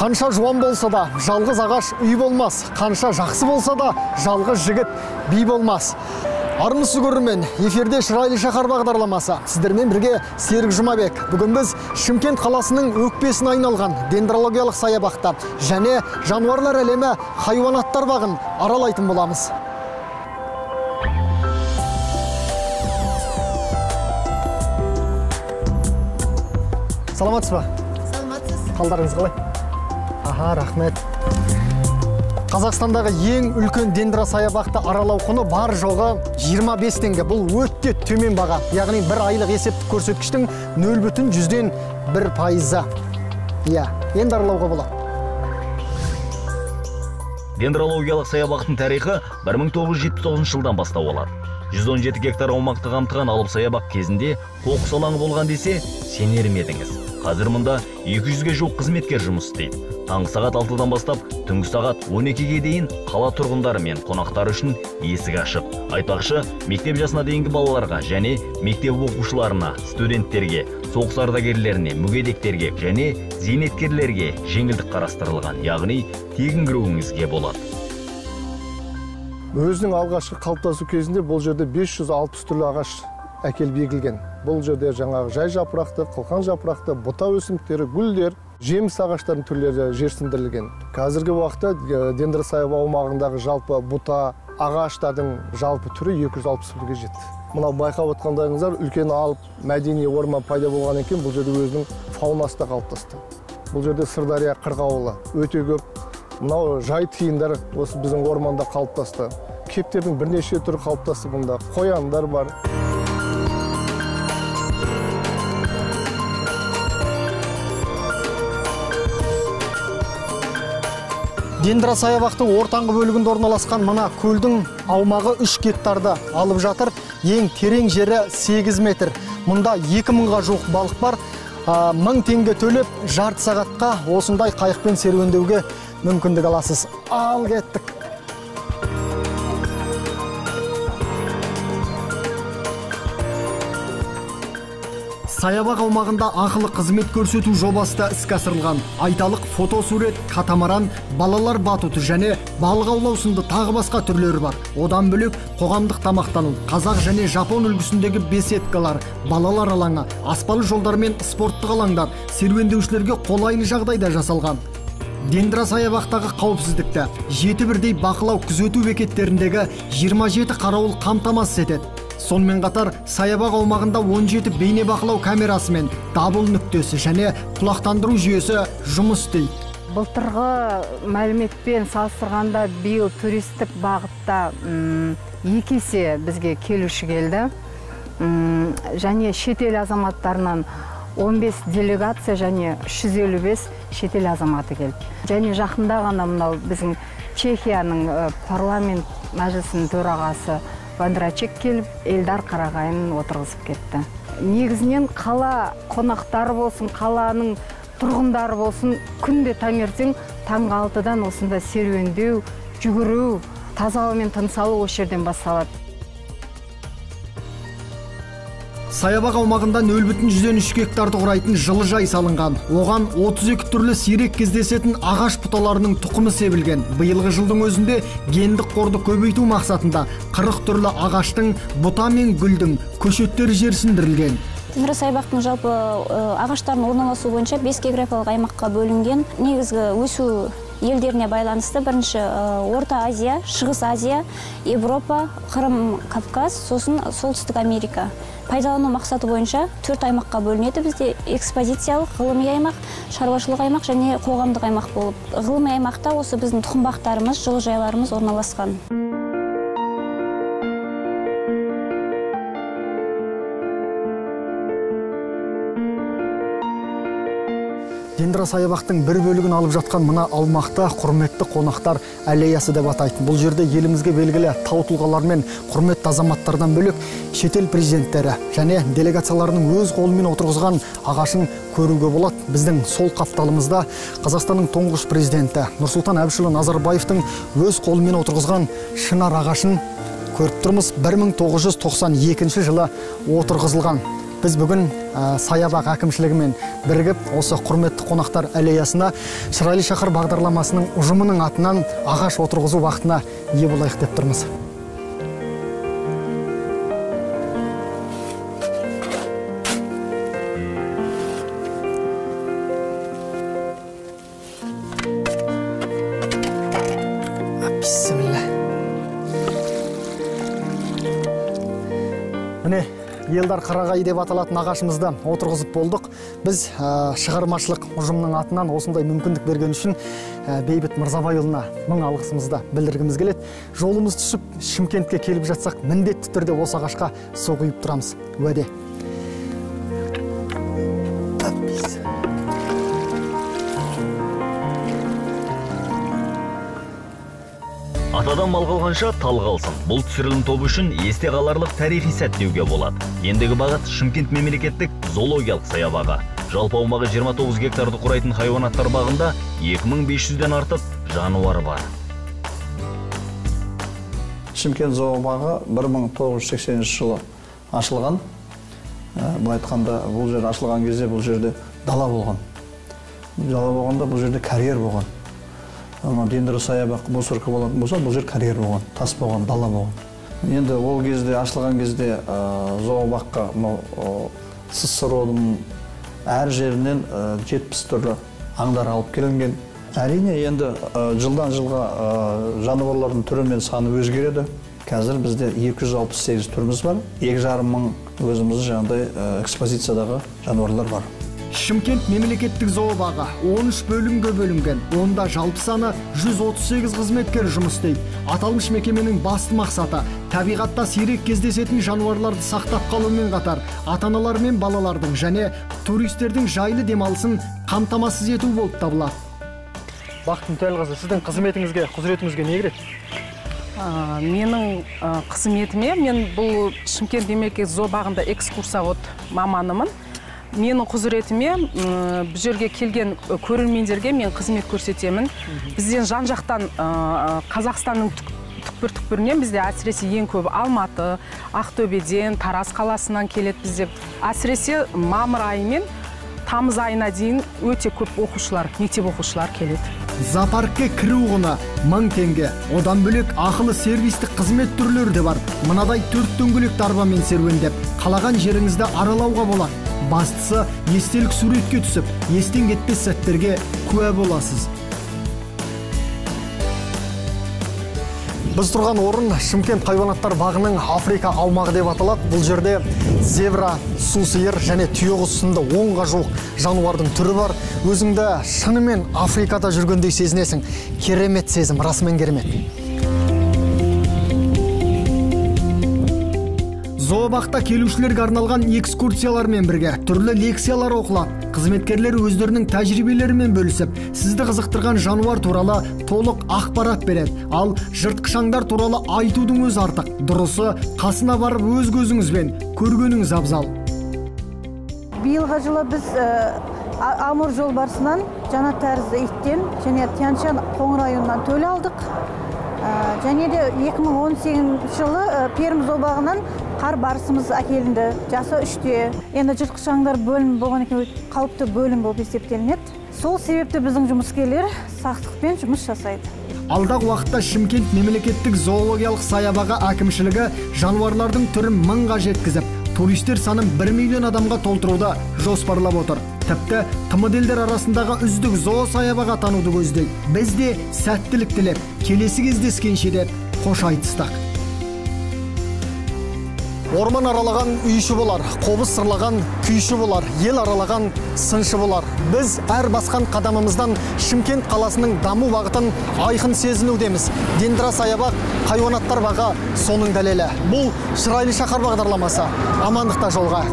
Қанша жуан болса да, жалғыз ағаш үй болмас. Қанша жақсы болса да, жалғыз жігіт би болмас. Армысыз көрермен, эфирде Шырайлы шаһар бағдарламасы. Сіздермен бірге Серік Жұмабек. Бүгін біз Шымкент қаласының өкпесіне айналған дендрологиялық саябақта және жануарлар әлемі хайуанаттар бағын аралайтын боламыз. Саламатсыз ба? Саламатсыз. Қалдарыңыз қалай? Аха, рахмет. Қазақстандағы ең үлкен дендросаябақты аралау құны бар жоғы 25 теңге. Бұл өте төмен баға. Яғни бір айлық есептік көрсеткіштің 0,1%. Иә, енді аралауға болады. Дендрологиялық саябақтың тарихы 1979 жылдан бастау алады. 117 гектар аумақты қамтыған алып саябақ кезінде қоқыс алаңы болған десе, сенер ме едіңіз? Қазір мұнда 200-ге жуық қызметкер жұмыс істейді. Таңғы сағат 6-дан бастап, түнгі сағат 12-ге дейін қала тұрғындары мен қонақтары үшін есік ашық. Айтпақшы, мектеп жасына дейінгі балаларға және мектеп оқушыларына, студенттерге, соғыс ардагерлеріне, мүгедектерге және зейнеткерлерге жеңілдік қарастырылған, яғни тегін кіруіңізге болады. Өзінің алғашқы қалыптасу кезінде бұл жерде 560 түрлі ағаш әкеліп егілген. Бұл жерде жаңағы жай жапырақты, қылқан жапырақты, бұта өсімдіктері, гүлдер, жеміс ағаштарының түрлері жерсіндірілген. Қазіргі уақытта дендросаябақ аумағындағы жалпы бұта ағаштардың жалпы түрі 260 түрге жетті. Мынау байқап отқандарыңыздар, үлкен алып мәдени орман пайда болған екен, бұл жерде өзінің фаунасы да қалыптасты. Бұл жерде Сырдария қырғауылы өте көп. Мынау жай тиындар осы біздің орманда қалыптасты. Кептердің бірнеше түрі қалыптасты бұнда. Қояндар бар. Дендросаябақтың ортаңғы бөлігінде орналасқан мына көлдің аумағы 3 гектарды алып жатыр. Ең терең жері 8 метр. Мұнда 2000-ға жуық балық бар. 1000 теңге төлеп, жарты сағатқа осындай қайықпен серуендеуге мүмкіндік аласыз. Ал кеттік. Саябақ аумағында ақылы қызмет көрсету жобасы да іске асырылған. Айталық, фотосурет, катамаран, балалар батуты және балық аулау сынды тағы басқа түрлері бар. Одан бөлек қоғамдық тамақтану, қазақ және жапон үлгісіндегі беседкалар, балалар алаңы, аспалы жолдар мен спорттық алаңдар серуендеушілерге қолайлы жағдайда жасалған. Дендросаябақтағы қауіпсіздікті 7 бірдей бақылау күзету бекеттеріндегі 27 қарауыл қамтамасыз етеді. Сонымен қатар саябақ аумағында 17 бейне бақылау камерасы мен дабыл нүктесі және құлақтандыру жүйесі жұмыс істейді. Былтырғы мәліметпен салыстырғанда биыл туристік бағытта 2 есе бізге келуші келді. Және шетел азаматтарынан 15 делегация және 355 шетел азаматы келді. Және жақында ғана мынау біздің Чехияның парламент мәжілісінің төрағасы Вандрачек келіп, Эльдар Қарағайын отырғызып кетті. Негізінен қала қонақтары болсын, қаланың тұрғындары болсын, күнде таңертең таңғы 6-дан осында серуендеу, жүгіру, таза ауамен тыныс алу осы жерден басталады. Саябақ аумағында 0,3 гектарды құрайтын жылыжай салынған. Оған 32 түрлі сирек кездесетін ағаш бұталарының тұқымы себілген. Биылғы жылдың өзінде гендік қорды көбейту мақсатында 40 түрлі ағаштың, бұта мен гүлдің көшеттері жерсіндірілген. Дендросаябақтың жалпы ағаштардың орналасуы бойынша 5 географиялық аймаққа бөлінген. Негізгі өсу елдеріне байланысты бірінші Орта Азия, Шығыс Азия, Европа, Қырым, Кавказ, сосын Солтүстік Америка. Пайдалану мақсаты бойынша 4 аймаққа бөлінеді. Бізде экспозициялық, ғылыми аймақ, шаруашылық аймақ және қоғамдық аймақ болып. Ғылыми аймақта осы біздің тұқымбақтарымыз, жылыжайларымыз орналасқан. Дендросаябақтың бір бөлігін алып жатқан мына аумақта құрметті қонақтар аллеясы деп атайды. Бұл жерде елімізге белгілі тау тұлғалар мен құрметті азаматтардан бөлек шетел президенттері және делегацияларының өз қолымен отырғызған ағашын көруге болады. Біздің сол қапталымызда Қазақстанның тұңғыш президенті Нұрсұлтан Әбішұлы Назарбаевтың өз қолымен отырғызған шынар ағашын көріп тұрмыз. 1992 жылы отырғызылған. Біз бүгін саябақ әкімшілігімен бірігіп, осы құрметті қонақтар аллеясына Шырайлы шаһар бағдарламасының ұжымының атынан ағаш отырғызу уақытына ие болайық деп тұрмыз. Міне, Елдар Қарағай деп аталатын ағашымызды отырғызып болдық. Біз шығармашылық ұжымның атынан осындай мүмкіндік берген үшін Бейбіт Мырзабайұлына мың алғысымызды білдіргіміз келеді. Жолымыз түсіп Шымкентке келіп жатсақ, міндетті түрде осы ағашқа су құйып тұрамыз. Уәде. Атадан мал қалғанша тал қалсын. Бұл түсірілім тобы үшін есте қаларлық тарихи сәт деуге болады. Ендігі бағыт Шымкент мемлекеттік зоологиялық саябағы. Жалпы аумағы 29 гектарды құрайтын хайуанаттар бағында 2500-ден артық жануар бар. Шымкент зообағы 1980 жылы ашылған. Былай айтқанда, бұл жер ашылған кезде бұл жерде дала болған. Дала болғанда бұл жерде карьер болған. Дендросаябақ мусорка болатын болса, бұл жер карьер болған, тас болған, дала болған. Енді ол кезде ашылған кезде зообаққа СССР-ның әр жерінен 70 түрлі аңдар алып келінген. Әрине, енді жылдан жылға жануарлардың түрі мен саны өзгереді. Қазір бізде 268 түріміз бар, 2,5 мың өзіміздің жаңағыдай экспозициядағы жануарлар бар. Шымкент мемлекеттік зообағы 13 бөлімге бөлінген. Онда жалпы саны 138 қызметкер жұмыс істейді. Аталмыш мекеменің басты мақсаты табиғатта сирек кездесетін жануарларды сақтап қалумен қатар, ата-аналар мен балалардың және туристердің жайлы демалысын қамтамасыз ету болып табылады. Бақыт Мүтәлқызы, сіздің қызметіңізге, құзыретіңізге не кіреді? Менің қызметіме, мен бұл Шымкент мемлекеттік зообағында экскурсовод маманымын. Менің құзыретіме бұл жерге келген көрермендерге мен қызмет көрсетемін. Бізден жан-жақтан Қазақстанның түкпір-түкпірінен, бізде әсіресе ең көбі Алматы, Ақтөбеден, Тараз қаласынан келеді бізде. Әсіресе мамыр айы мен тамыз айына дейін өте көп оқушылар, мектеп оқушылар келеді. Зоопаркке кіру құны 1000 теңге. Одан бөлек ақылы сервистік қызмет түрлері де бар. Мынадай 4 дөңгелекті арбамен серуендеп, қалаған жеріңізді аралауға болады. Бастысы, естелік суретке түсіп, естен кетпес сәттерге куә боласыз. Біз тұрған орын Шымкент хайуанаттар бағының Африка аумағы деп аталады. Бұл жерде зебра, сусиыр және түйеқұс сынды 10-ға жуық жануардың түрі бар. Өзіңді шынымен Африкада жүргендей сезінесің. Керемет сезім, расымен керемет. Зообақта келушілерге арналған экскурсиялармен бірге түрлі лекциялар оқылады. Қызметкерлер өздерінің тәжірибелерімен бөлісіп, сізді қызықтырған жануар туралы толық ақпарат береді. Ал жыртқыш аңдар туралы айтудың өзі артық. Дұрысы, қасына барып өз көзіңізбен көргеніңіз абзал. Биылғы жылы біз Амур жолбарысынан, жанат тәрізді иттен және Тянь-Шань қоңыр аюынан төл алдық. Және де 2018 жылы Пермь зообағынан қар барысымыз әкелінді, жасы 3-те. Енді жыртқыш аңдар бөлімі болған екен, қауіпті бөлім болып есептелінеді. Сол себепті біздің жұмыскерлер сақтықпен жұмыс жасайды. Алдағы уақытта Шымкент мемлекеттік зоологиялық саябағы әкімшілігі жануарлардың түрін 1000-ға жеткізіп, туристер санын 1 миллион адамға толтыруды жоспарлап отыр. Тіпті ТМД елдер арасындағы үздік зоосаябақ атануды көздейді. Біз де сәттілік тілеп, келесі кездескенше деп қош айтыстық. Орман аралаған үйші болар, қобыз сырлаған күйші болар, ел аралаған сыншы болар. Біз әр басқан қадамымыздан Шымкент қаласының даму бағытын айқын сезінудеміз. Дендросаябақ, хайуанаттар бағы соның дәлелі. Бұл Шырайлы шаһар бағдарламасы. Амандықта жолға.